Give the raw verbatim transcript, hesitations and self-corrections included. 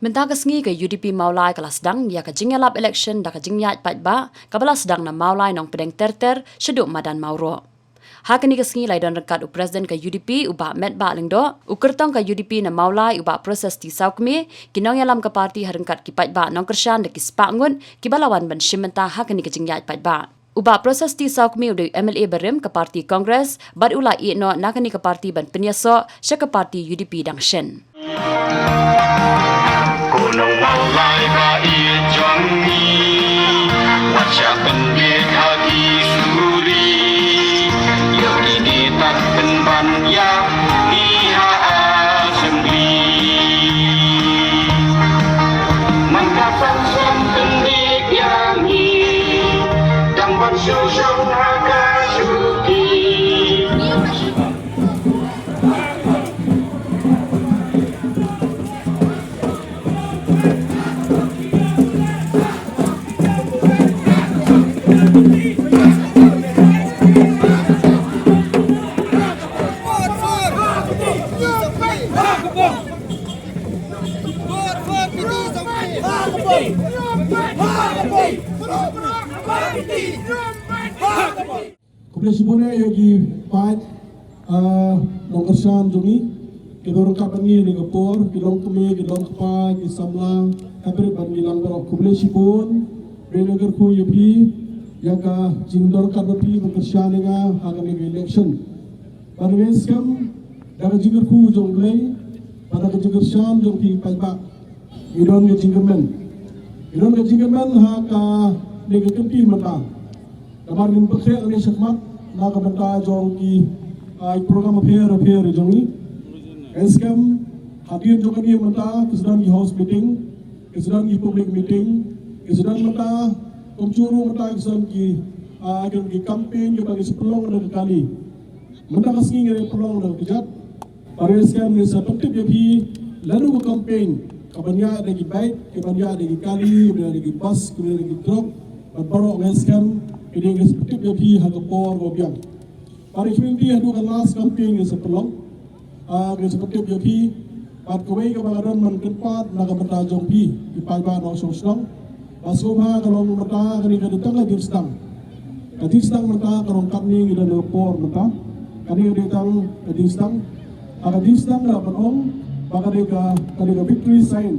Mynta ka sngi ka U D P Mawlai ka la sdang ïa ka jingïalap election da ka jingïaid paidbah kaba la sdang na Mawlai Nongpdeng Terter shaduh madan Mawroh. Ha kane ka sngi la don ryngkat u President ka U D P u Bah Metbah Lyngdoh, u kyrtong ka U D P na Mawlai u Bah Precious T Sawkmie, ki nongïalam ka party ha ryngkat ki paidbah nongkyrshan da ki spah ngut kiba la wan ban shim bynta ha kane ka jingïaid paidbah. U Bah Precious T Sawkmie u dei u M L A barim ka party Congress bad u la ïeh noh na kane ka party ban pynïasoh sha ka party U D P dang shen. Ko nong Mawlai ba ïeit jong ngi, wat shah pynbeit ha ki suri. Ïa kine tad pynban ïa ngi ha assembly. Man ka pynshong pynbeit ïa ngi, dang ban shu shong ha ka shuki. Khublei shibun ïa ki paid, ah, nongkyrshan jong ngi, kiba ryngkat bad ngi ha kane ka por, ki long kmie, ki long kpa, ki samla, hapdeng ban ngi lang baroh. Khublei shibun, ba ngi la kyrkhu ïa phi, ïa ka jingdon ryngkat bad phi, ban kyrshan ïa nga, ha kane ka election. Bad nga ngeit skhem, da ka jingkyrkhu jong U Blei, bad da ka jingkyrshan jong phi paidbah. Ngi don ka jingkyrmen. Ngi don ka jingkyrmen ha kane ka kynti mynta. Namar ngim pynkhreh lane shakhmat na ka bynta jong ki, ah, program apher apher jong ngi. Nga ngeit skhem hadien jong kane mynta ki sdang ki house meeting, ki sdang ki public meeting, ki sdang mynta kumjuh ruh mynta ki sdang ki, ah, ki, ki campaign kiba ngi sa pynlong da ka kali. Mynta ka sngi ngi pynlong da ka kjat. Bad nga ngeit skhem ngi sa pyntip ïa phi lano ka campaign kaban ïaid da ki bike, kaban ïaid da ki kali, kaban ïaid da ki bus, kaban ïaid da ki truck. Bad baroh nga ngeit skhem kine ngi sa pyntip ïa phi ha ka por ba biang. Bad i shim ïa phi haduh ka last campaign ngi sa pynlong. Ah, ngi sa pyntip ïa phi. Bad kawei kaba nga don ban kyrpad na ka bynta jong phi, ki paidbah nongshong shnong. Ba sngewbha ka long mynta kane ka dei tang ka jingsdang. Ka jingsdang mynta ka long katne ngi don ha ka por mynta. Kane ka dei tang ka jingsdang. Ha ka jingsdang da ban ong ba ka dei ka, ka dei ka victory sign.